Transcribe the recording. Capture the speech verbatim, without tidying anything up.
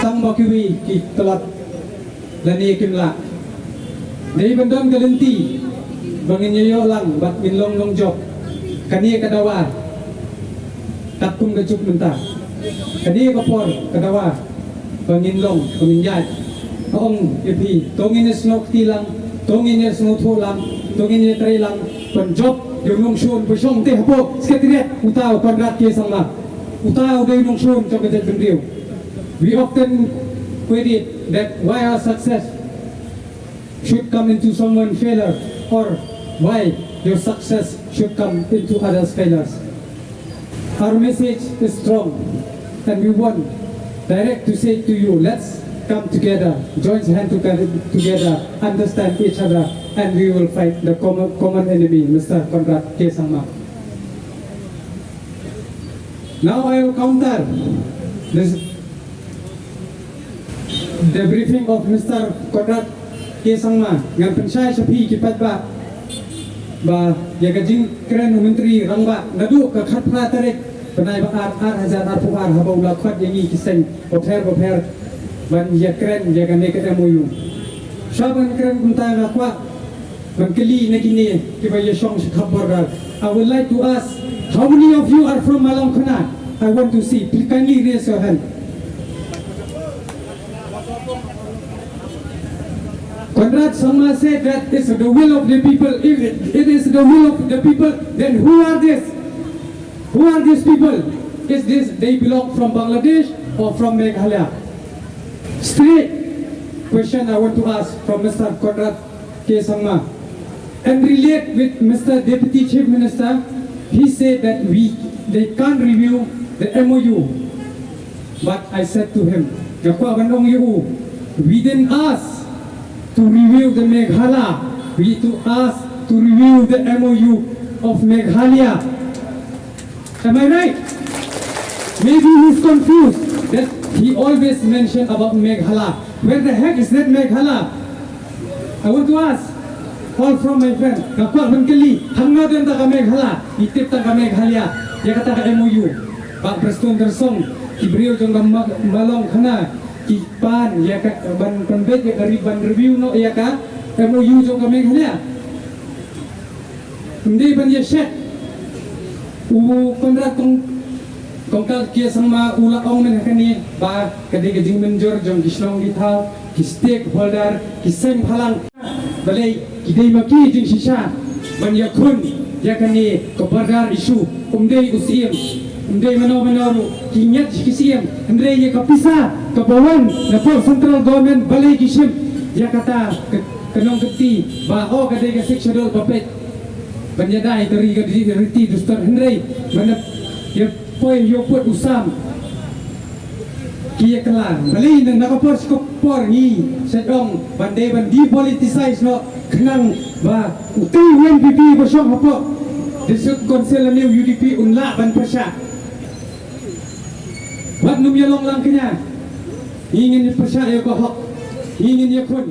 Tang ba kiwei ki tlot lane kim lah. Dei ban don ka lynti ba ngin ïa ïoh lang bad ngin long nongjop. Kane ka dawa, kat kum ka juk mynta, kane ka por ka dawa ba ngin long, ba ngin ïaid. Ong ïa phi, to ngin ïa snoh kti lang, to ngin ïa sngewthuh lang, to ngin ïa trei lang ban jop ïa u nongshun ba shong te hapoh Secretariat, uta u Conrad K Sangma. Uta u dei u nongshun jong ka jaitbynriew. We often query that why our success should come into someone failure, or why your success should come into others' failures. Our message is strong, and we want direct to say to you, let's come together, join hand together, together, understand each other, and we will fight the common, common enemy, Mister Conrad K Sangma. Now I will counter this, the briefing of Mister Conrad K Sangma. Ngan pynshai sha phi ki paidbah ba ïa ka jingkren u Myntri Rangbah naduh ka khatphra tarik bnai ba ar, ar hajar arphew ar, haba u la khot ïa ngi ki seng bapher bapher ban ïa kren ïa kane ka M O U. Sha ban kren kumta, nga kwah ban kylli na kine kiba ïa shong sha khap border. I would like to ask, how many of you are from Malong Khana? I want to see. Please kindly raise your hand. Conrad Sangma said that it's the will of the people. If it is the will of the people, then who are this? Who are these people? Is this they belong from Bangladesh or from Meghalaya? Straight question I want to ask from Mister Conrad K Sangma. And relate with Mister Deputy Chief Minister, he said that we, they can't review the M O U. But I said to him, nga kwah ban ong ïa u, we didn't ask to review the Meghalaya, we to ask to review the M O U of Meghalaya. Am I right? Maybe he's confused that he always mentioned about Meghalaya. Where the heck is that Meghalaya? I want to ask all from my friend. Nga kwah ban kylli, hangno don ta ka Meghalaya? Ngi tip tang ka Meghalaya, ïa kata ka M O U. Bah Prestone Tynsong, ki briew jong ka Ma-, Malong Khana ki pan ïa ka, ban pynbeit ïa ka re-, ban review noh ïa ka M O U jong ka Meghalaya. Ym dei ban ïa shet. U Conrad Kong-, Kongkal K Sangma u la ong mynne ha kane ba ka dei ka jingmynjur jong ki shnong ki thaw, ki stakeholder, ki seng bhalang. Balei ki dei ma ki jingshisha ban ïakhun ïa kane ka border issue? Ym dei u Syiem, ym dei mano mano ruh, ki ngiat ki Syiem, hynrei ïa ka pisa kaba wan na pdeng central government, balei ki shim ïa kata ka, ka nongkynti ba, oh, ka dei ka Sixth Schedule ba peit ban ïada ïa ka ri, ka ri, riti dustur, hynrei ban ïa poi ïoh put u sam ki ïa kylla. Balei na, na ka por sha ka por ngi sa ong ban dei ban depoliticize noh khnang ba utei u N P P ba shong hapoh District Council lane u U D P un lah ban pyrshah. Wat nym ïa long lang kñia. Ngi ngin ïa pyrshah ïa ka hok. Ngi ngin ïa khun.